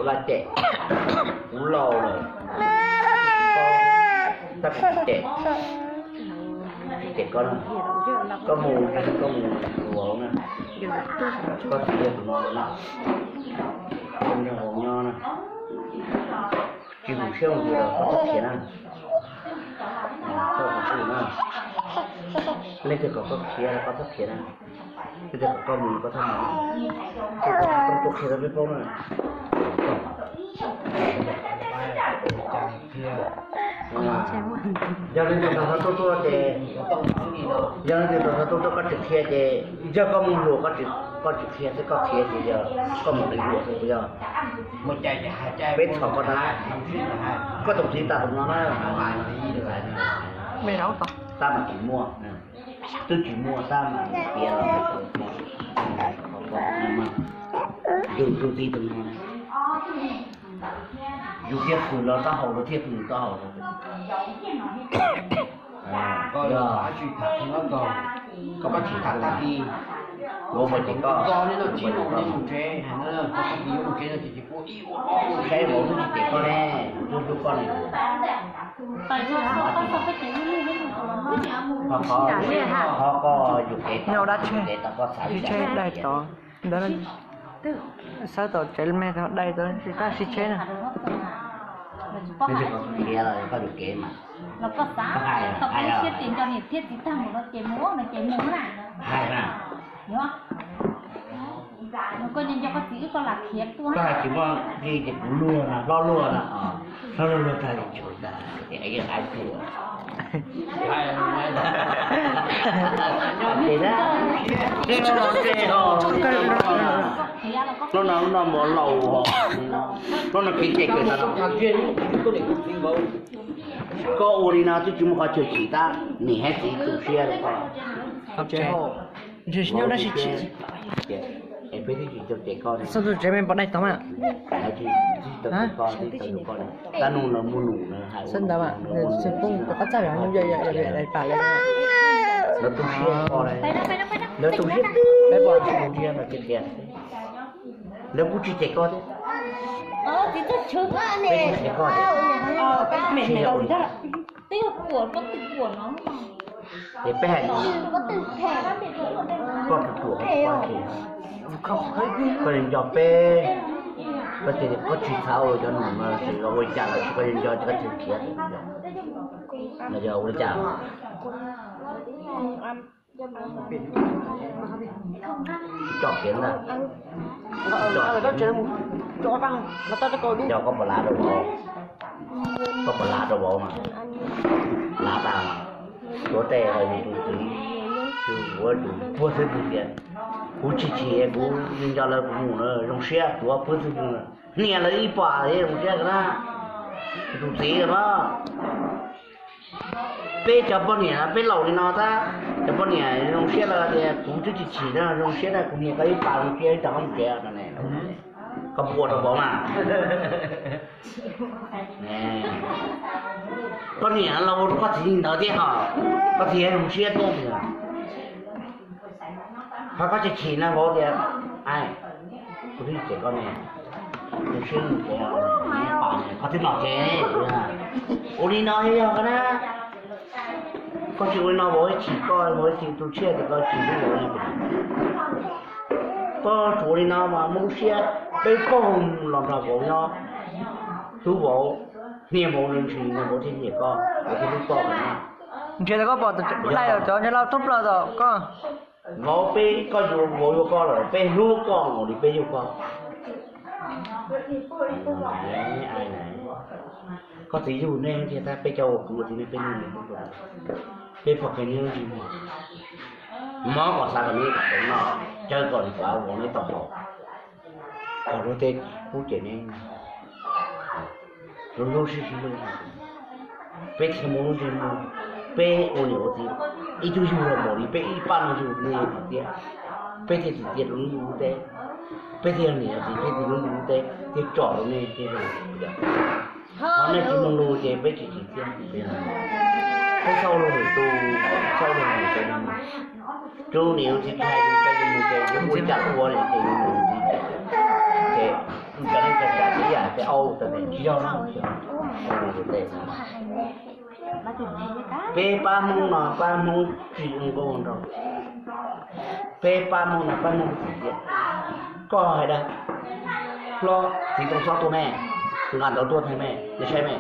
Koj cem kuv laus lawm, tab sis cem, tsis cem koj na. Koj mus, koj mus hluas na, koj txiv yog tus no na, koj nrog hauv nyob na, tsis mus siab mus ntsws los koj txhob khiav na, koj txhob mus na, leej twg kom koj khiav los koj txhob khiav na, leej twg kom koj mus koj txhob mus, koj txhob mus qhia rau peb paub na. Yog leej twg tau xov tooj tuaj ces, yog leej twg tau xov tooj tuaj koj tsis qhia ces, yog koj mus hluas koj tsis qhia xwb, koj khiav ces yog koj mus qhia hluas xwb puas yog? Peb txhom koj tag, koj tus txiv tas tus no na. Tab mas tsis muaj, twb tsis muaj tab mas piav los, yus tus txiv tus no, yus thiaj hwm los taub hau, lawv thiaj hwm taub hau. Koj tsis tham, koj tsis tham tag kis, kuv mus ces koj, kuv mus tsev, koj tag kis yuav mus tsev no ces kuv ib ua ob ua saib vauv twb tsis cem koj ne, kuv twb hlub koj ne. Qhov, qhov koj yus kev tau, yus kev tau koj xav li cas, dai tod ntawd, xawb tau tsev me dai tod tsis tab sib tsheb na. Koj yus kev mas, koj hais, hais, hais na. Koj hais tsis muaj li ces kuv luag na, hlob luag na, hlob luag luag tag li tsuas tas, es yog hais tias, hnub no hnub no mus laus, hnub no kev cai kawg tas no. Koj ua li no twb tsis muaj qhov chaw chim tab, niam thiab txiv tu siab rau koj. Tsis nyob dab tsi tsis, es peb twb tsis tau cem koj ne. Xab tus tsev me pov dai tod mas. Tab nug lawv muaj num na, hais ua ntawd mas, lawv tu siab koj, lawv tu siab, peb pom ntsia no tiag tiag, lawv kuj tsis cem koj thiab. Peb tsis cem koj thiab. Ces peb hais, koj tus ruam, koj tsis, koj nco peb, koj tias koj tsis txhob ua cov num no, tsis los ua cas los tsis, koj nco ces koj tsis khiav, no yog ua li cas? Tsom kiag ntag. Yog koj puas lav rau vauv? Koj puas lav rau vauv mas? Lav tas mas. Tuav tes los yus tus txiv, yus ua tus puag xwb pug tias, kuv tsis chim, kuv nco lawv kuv mus na zoo siab, tuav puag xwb pug na. Niam lawv ib pom zoo siab na, tus txiv na. Peb cov poj niam peb laus li no tab, cov poj niam zoo siab lawv tias kuv twb tsis chim na, zoo siab na, kuv niam koj ib pas zoo siab rov qab mus tsev no ne. Koj puas rau vauv mas. Koj niam los ua rau koj txiv li ntawd thiab ho, koj txiv zoo siab tuaj tiag. Ho koj tsis chim na vauv tias, kuv twb tsis cem koj ne, zoo siab mus tsev, koj twb los tsev. Ua li no yog koj na, koj tsis ua li no vauv chim koj, vauv tsis tu siab tias koj tsis hlub vauv. Koj tsuas ua li no mas muaj lub siab peb paug los nrog vauv nyob, hlub vauv, hnia vauv ntsis, vauv thiaj nyiam koj, vauv thiaj hlub koj na. Ntsia tas koj pom dai cov nyob laus thoob plaws tom koj. Vauv peb, koj yuav vauv yuav koj lawm, peb hlub koj npaum li peb yug koj. Koj txiv yug nej tiag tab, peb cov ua kwv ua tij nej peb neeg, peb pog qhe nej lub ntsej muag, mob kom xav kom nej kom tau noj, cawv kom li kav vauv neb tau haus, kom luag tej kub cem nej. Lub hlub sib sib hlub, peb thiaj muaj lub ntsej muag, peb ua niam ua txiv, ib tug yug los npaum li peb ib pab no yug nej tiag tiag, peb thiaj tiag tiag rau lub ntuj lub teb, peb thiaj yog niam yog txiv, peb thiaj lub ntuj lub teb thiaj tsom rau nej thiaj zoo. Ho nej tsis mloog lus ces peb tsis tsim txiaj. Peb txhob ua luag lwm tus, txhob ua luag lwm tus. Rub niam rub txiv hais rau peb mus ces yus ua li cas ua li ces yus mus li ces, ces cov neeg cov tsav txiv yam Peb aub, peb peb tsis yog no. Peb pab Hmoob no pab Hmoob tsis ua nkauj nraug. Peb pab Hmoob no pab Hmoob txiv tiag. Koj hais dag, hlob txiv too xob tuaj me, nqa ntawv tuaj thaij me, nej saib me.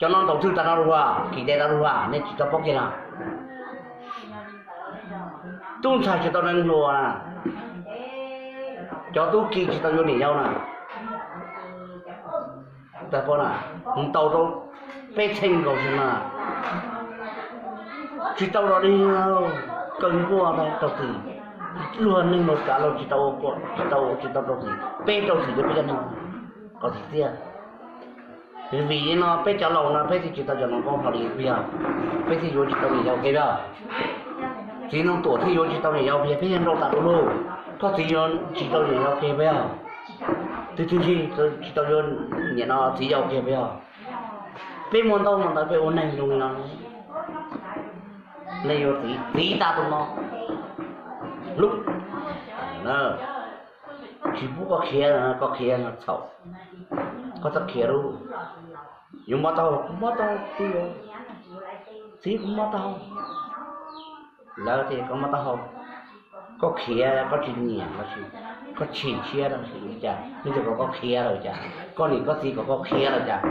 Cov no ntaus twg tas no lug, kis tes tas lug, nej tsis tau paub kiag no. Tub ntxhais tsis tau neeg hluas na, cov tub ki tsis tau yuav niam yau na. Tau paub na, ntaus rau peb txheej nkaus xwb na, tsis tau los li. Kaw nkuaj rau txiv, luag neeg laus kav laus tsis tau, tsis tau, tsis tau rau txiv, peb rau txiv rau peb cov neeg, qhov txiv tiag. Vim li no peb cov laus no peb thiaj tsis tau cov hluas nkauj hlo li puas yog? Peb thiaj yuav tsis tau niam yau ke puas yog? Txiv Ntxoov Tuam thiaj yuav tsis tau niam yau puas yog? Peb yog nraug tas du lug, koj txiv yuav tsis tau niam yau ke puas yog? Twb twb tsis tau yuav niam no txiv yau ke puas yog? Peb muaj ntaub muaj ntawv peb ua neeg zoo li no, nej yuav txiv, txiv tas tus no lub, tsis pub koj khiav, koj khiav no txhaum. Koj txhob khiav lub, yuav mob taub hau kuv mob taub hau, kuv yuav, txiv kuv mob taub hau, lawv tias koj mob taub hau, koj khiav koj tsis nyiam los sis koj chim siab los sis li cas, leej twg kom koj khiav los cas, koj niam koj txiv kom koj khiav los cas,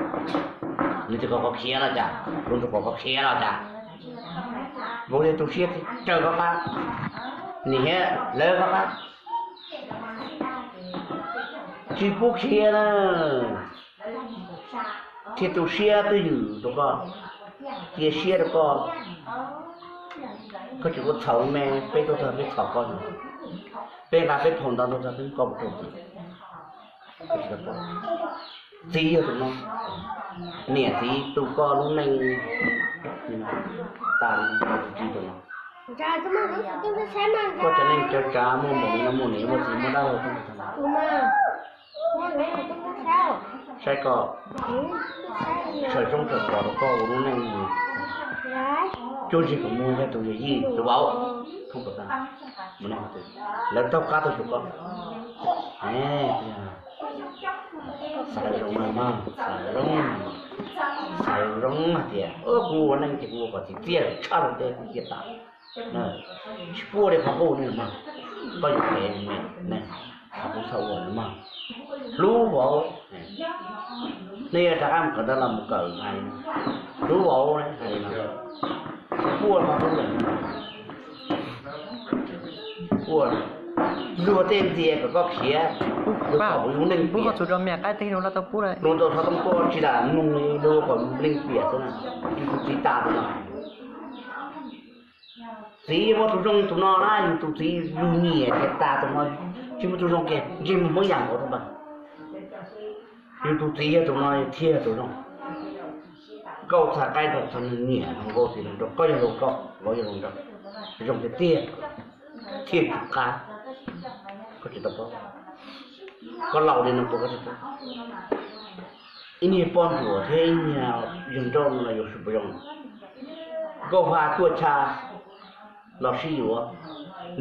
leej twg kom koj khiav los cas, leej twg kom koj khiav los cas, vauv yog tu siab raws koj qab, niam lawv koj qab, tsis pub khiav na, thiaj tu siab twj ywm rau koj, cia siab rau koj. Koj tsis ua txhaum me, peb tuaj txog peb txhom koj, peb nqa peb phau ntawv tuaj txog peb muab koj mus rau txiv. Txiv yog tus no, niam txiv tu koj lub neej tas li tus no. Koj cov neej cov tsav muaj npaum li no muaj niam muaj txiv muaj dab laug, saib koj, sawv zoo sawv pom rau koj ua lub neej mus. Cuab ntsis kom muag yog tus yawm yij tus vauv, lawv taug qab tuaj xyuas koj. Xav zoo mas, xav zoo, xav zoo hais tias kuv ua neej ces kuv ua kom txiv txiaj tshaj lawm tej kuv cia tas. Tsis pub li qhov qub no mas, koj yuav kev me, qhov qub txhob ua no mas. Hlub vauv, nej yuav rov qab mus kawm ntawv los mus kawm hais, hlub vauv hais no, tsis pub qhov qub lawm. Ua luag tej ntxias kom koj khiav, luag kom yus neej piam, luag tau xov tooj tuaj tsis lam mloog li, luag kom yus neej piam xwb na, yus tus txiv tas tus no. Txiv muaj tus zoo tus no na, yus tus txiv yus nyiam ces tas tus no, tsis muaj tus zoo kiag, ntsej muag Hmoob yam nkaus rau npawg. Yus tus txiv yog tus no thiaj yog tus zoo. Nkauj txhais qaib rau txhais neeg, niam zoo nkauj txiv zoo nraug, koj yog zoo nkauj vauv yog zoo nraug, zoo tiag tiag, thiaj tsis qab. Koj tsis tau paub, koj laus li no puas koj tsis paub? Ib niag poj ntsuam thiab ib niag yawg nrauj no los yuav sib puas zoo? Nkauj Hab cuaj cha los sib yuav,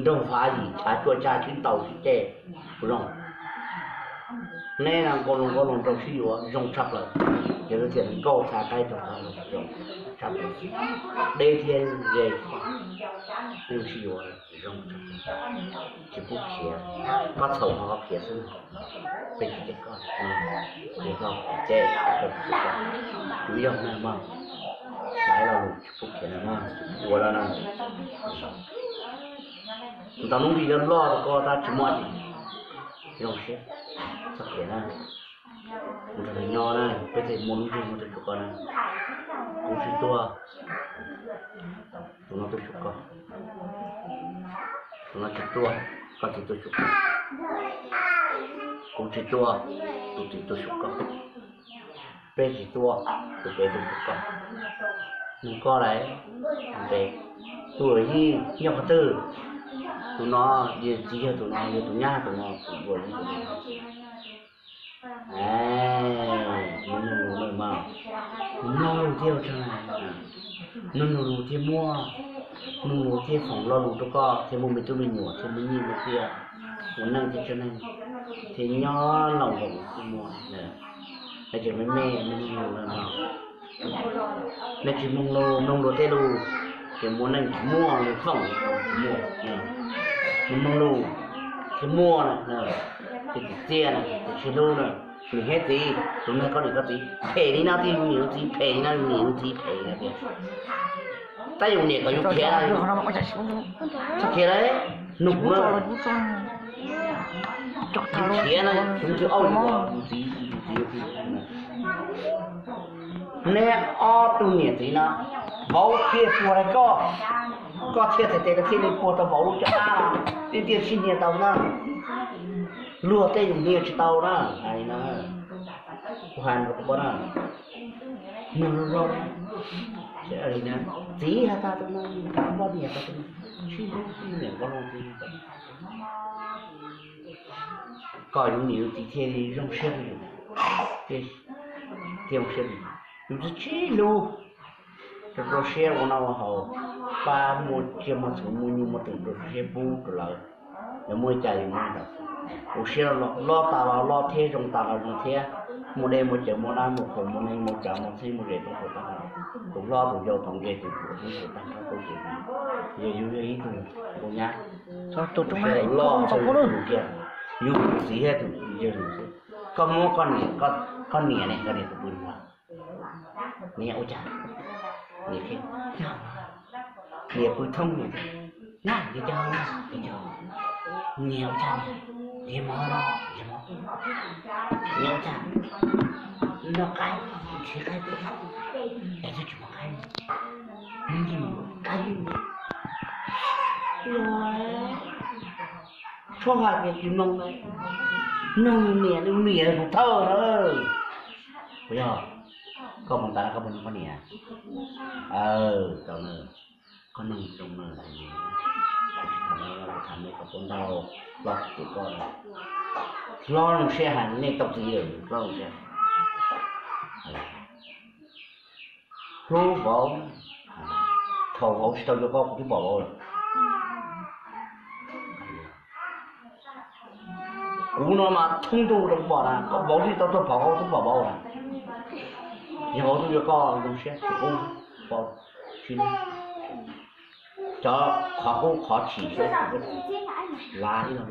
Nraug Fav Yim cha cuaj cha sib ntaus sib ceg puas zoo? Neb no nkauj zoo nkauj zoo nraug sib yuav zoo tshaj plaws, yog tias nkauj txhais qaib rau zoo tshaj plaws, deb thiab ze, nej sib yuav zoo tshaj plaws, tsis pub khiav, koj txhaum qhov koj khiav xwb. Peb tsis cem koj, ces koj cem rau kuv, kuv yog na mog, xaiv lo lus tsis pub khiav na mog, ua li no. Ntau hnub vim yog loj rau koj tab tsis muaj dab tsi, zoo siab, txhob khiav na. Mus nrog nws nyob na, peb thiaj muaj lub ntsej muag tuaj xyuas koj na. Kuv tsis tuaj, tus no tuaj xyuas koj. Tus no tsis tuaj, koj txiv tuaj xyuas koj. Kuv tsis tuaj, tus txiv tuaj xyuas koj. Peb tsis tuaj, tus pem tuaj xyuas koj. Nug koj lawm, tus pem, tus yawm yij nyob qhov twg? Tus no, yawm txiv yog tus no, yog tus nyab tus no, tus yawm yij tus no. Nug nug lus na mog, nug nug lus thiaj ua tsaug, nug nug lus thiaj muaj, nug lus thiaj foom lo lus rau koj thiaj muaj me tub me nyuam thiaj muaj nyiaj muaj txiaj, ua neej thiaj tseeb neeg. Thiab nyob Loos Voos kuj muaj, nej tseem me me, nej mloog lus no, nej tsis mloog lus, mloog luag tej lus, ces muaj neej tsis muaj lus foom, muaj, mloog lus thiaj muaj na, ces txiv txiaj na, ces tsis hlub na, niam thiab txiv, tus neeg koj niam koj txiv phem li no, tij yus niam yus txiv phem li no, yus niam yus txiv phem li no tias, tab yus niam kom yus khiav, txhob khiav lawm, nug kuv na, yus khiav na, yus twb auj yus txiv, yus txiv, neb ob tug niam txiv no, vauv thiaj puag rau koj, koj thiaj txhais tes rau thiaj li puag rau vauv lub caj dab no, tiaj tiaj sib hnia tau na, luag tej yus hnia tsis tau na, hais li no, kuv hais rau koj na, nug zoo zoo, txiv has tas tus no, npoj niam tas tus no, sib hlub niam npoj no, kom yus niam yus txiv thiaj li zoo siab rau yus, thiaj zoo siab rau yus, yus twb sib hlub, rau rau siab ua noj ua haus, pab muaj tsiaj muaj txhu muaj nyuj muaj twm rau siab pub rau lawv, lawv muaj li cas yus muaj li ntawd, ua siab loj tas los loj thiab zoo tas los zoo thiab, muaj dej muaj cawv muaj dab muaj qhua muaj neeg muaj tsav muaj txheeb muaj ze tau tus tag nrho, tus hlob tus yau tus nkeeg tus ruam tus tag nrho tau tus, yog yus yog ib tug tus nyab, tus loj txog yus kiag, yus tus txiv thiab tus yawg lus xwb, koj muab koj niam, koj niam ne, koj niam tus pw nrog, niam ua cas, niam qhia, niam pw thoob niam, na yog cov, yog cov, niam ua cas, yog mov no, yog mov, niam ua cas, noj qaib, ntshiv qaib pub, es twb tsis muaj qaib, qaib, tshuab hais tias tsis mloog, nug niam, niam tus thawj na, puas yog? Koj mus tas koj puas nug koj niam? Aw, tau na, koj nug zoo na, tham me koj puas ntau, hlob tsis cem koj, hlob zoo siab hais nej tau txiv lawm hlob zoo siab. Hlub vauv, thaum vauv tsis tau yuav koj kuv twb pom vauv lawm. Kuv no mas thoob ntuj rau pom na, koj vauv tsis tau tuaj pom koj twb pom vauv na. Yog vauv tuaj yuav koj zoo siab tsis pub, pom tsis, cov qhov qub qhov chim, lav ib lo,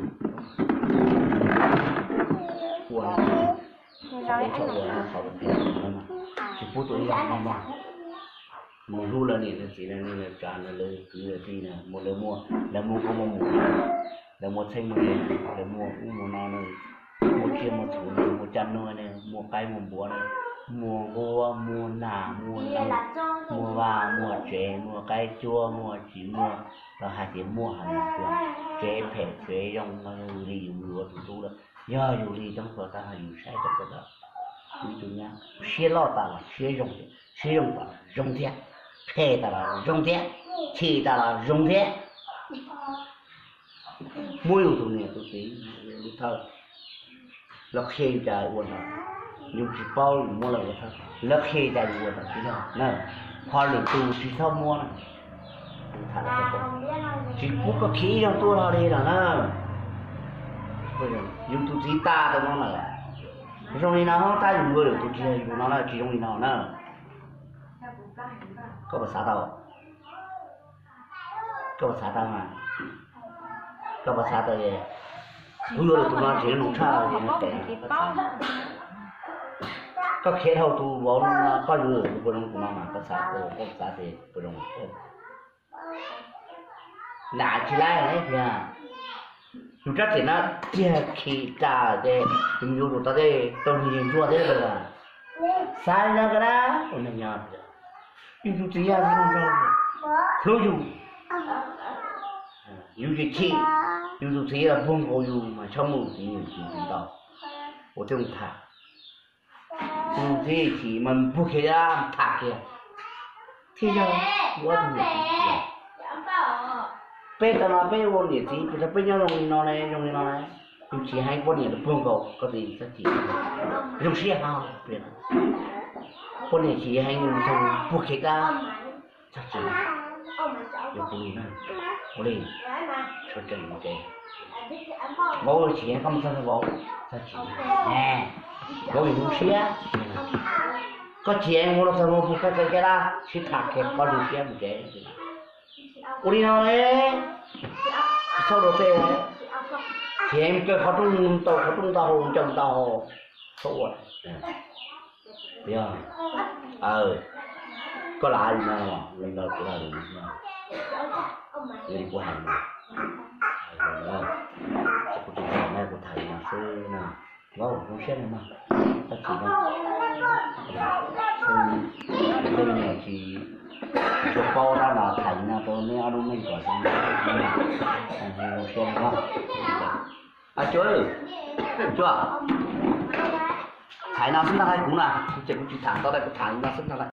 ua, tsis pub tua ib lo no mog. Mus hlub lawv niam lawv txiv, lawv tsav, lawv kwv lawv tij na, mus lawv muaj, lawv muaj koob muaj hmoov, lawv muaj txheeb muaj ze, lawv muaj ub muaj no na, muaj tsiaj muaj txhu na, muaj caj nuag na, muaj qaib muaj npua na, muaj nquab muaj nas muaj noog, muaj vaj muaj tsev, muaj qaib cuab muaj tsis muaj, los hais tias muaj hais tias tsev phem tsev zoo no yog yus li yus yuav tus tub lawm, yog yus li coob txhua tag yus saib coob txhua tag, ib tug nyab siab loj tas los siab zoo, siab zoo tas los zoo thiab, phem tas los zoo thiab, chim tas los zoo thiab. Muab yus tus niam tus txiv, yus lub thawj, lawv qhia yus cas ua ntawd, yus tsis paub yus muab lawv ua thawj, lawv qhia cas yus ua ntawd tsis yog na, ho lwm tus tsis txhob muab na. Kuv tham, tsis pub koj khiav ib zaug tuaj hlo li lawm na. Yus tus txiv tas tau no lawm, zoo li no tab yus ua lwm tus tsis yog yus no na, tsis zoo li no na. Koj puas xav tau? Koj puas xav tau mas? Koj puas xav tau? Kuv yuav lwm tus no tsis zoo tshaj li no. Koj khiav dhau tus vauv no, koj yuav lwm tus puas zoo tus no mas koj xav, koj xav tias puas zoo? Nam tsis laib tiag, yus rab riam no tiag khi tas ces yus mus yuav tus tod tej tau nyiag ntsuag thiab lawm. Xav li no koj na, ua neeg nyob, yus tus txiv yog hlub yus, yus tsis chim, yus tus txiv los puag nkaus yus mas txhob mus txiv, yus txiv tsis tau, ua thiaj mus tham. Tus txiv chim mas puag kiag tham kiag, thiaj yog ua tus niam txiv. Peb tau no peb ua niam txiv, peb nyob zoo li no ne, zoo li no ne, yus tsis heev poj niam los puag nkaus koj txiv txhob chim, zoo siab ho. Poj niam chim heev yus puag kiag kab, txhob chim, yus tus li na, ua li, sawv tsees mus tsev. Vauv, tsis koj mus txog vauv, txog tsis, vauv yuav zoo siab. Koj tsis mus los txog mus pug koj txog kiag lawm, sib tham kiag qhov zoo siab mus tsev. Ua li no ne, txhob rau tej, tsis mus kawg qhov rooj tau, qhov rooj ntau hau, ncaws ntau hau, txhob ua. Yog, koj lam hais li no, li no kuv hais li no, li kuv hais no, kuv tsis tham na, kuv tham li no xwb na. Vauv, zoo siab no mas, txhob chim na. Tej me nyuam tsis, tsis tshua paub tab mas tham li no rau neb ob lub neej kom zoo, zoo siab no. Cuab, cuab, tham li no xwb ntag lauj, kuv na, ces kuv tsis tham ntau li, kuv tham li no xwb ntag lauj.